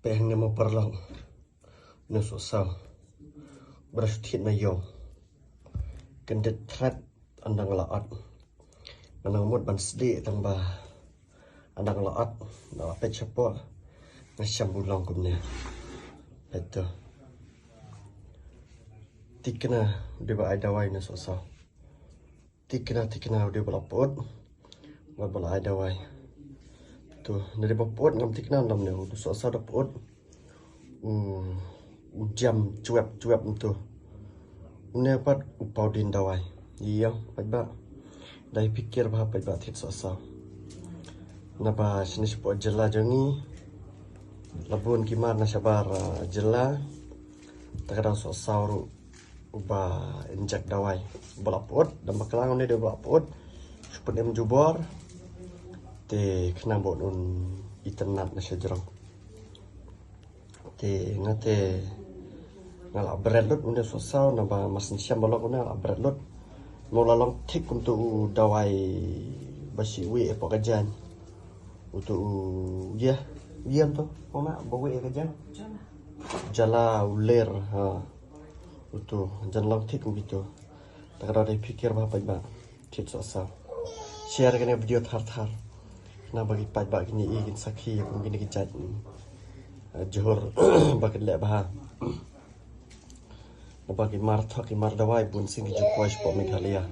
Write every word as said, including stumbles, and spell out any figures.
Te hangne mo paralok, une u sohsaw ba la shu thied na ïew. Kyndit thret, ynda nga la ot, nga nang mut ban sdieh, tang ba ynda nga la ot, ynda la peit shapoh, nga shem ba u long kumne. Peit to. Thikna u dei ba ai dawai une u sohsaw. Thikna, thikna u dei ba la pyut bad ba la ai dawai. To, u dei ba pyut, ngam thikna lem ne, u sohsaw da pyut. U, u jam jwep jwep kumto. Une pat u paw dien dawai. Ïa, paidbah. Da ïa pyrkhat bha paidbah, thied sohsaw. Naba shane shapoh jylla jong ngi la bun ki mar na shabar, ah, jylla. Te ka dang sohsaw ruh uba injek dawai, uba la pyut, da bakla une u dei uba la pyut. Shu pynim jubor. Te khnang ba un itynnad na shajrong. Te nga te nga la bret lut une u sohsaw, naba mar shen shem ba long une nga la bret lut. Mo la long thik kumto u dawai ba shu wei hapoh ka jaiñ. Uto u, ïa, ïa kumto, mo na, ba wei ka jaiñ. Jala u ler, ha. Uto, jan long thik kumto. Te ka dei pyrkhat bha paidbah. Thied sohsaw. Share kane ka video thar thar. Naba ki paidbah kin ïohi, kin sakhi ïa kum kine ki jait, eh, jhur ba kin leh bha. Naba ki mar thok, ki mar dawai bun sien ki ju poi shapoh Meghalaya.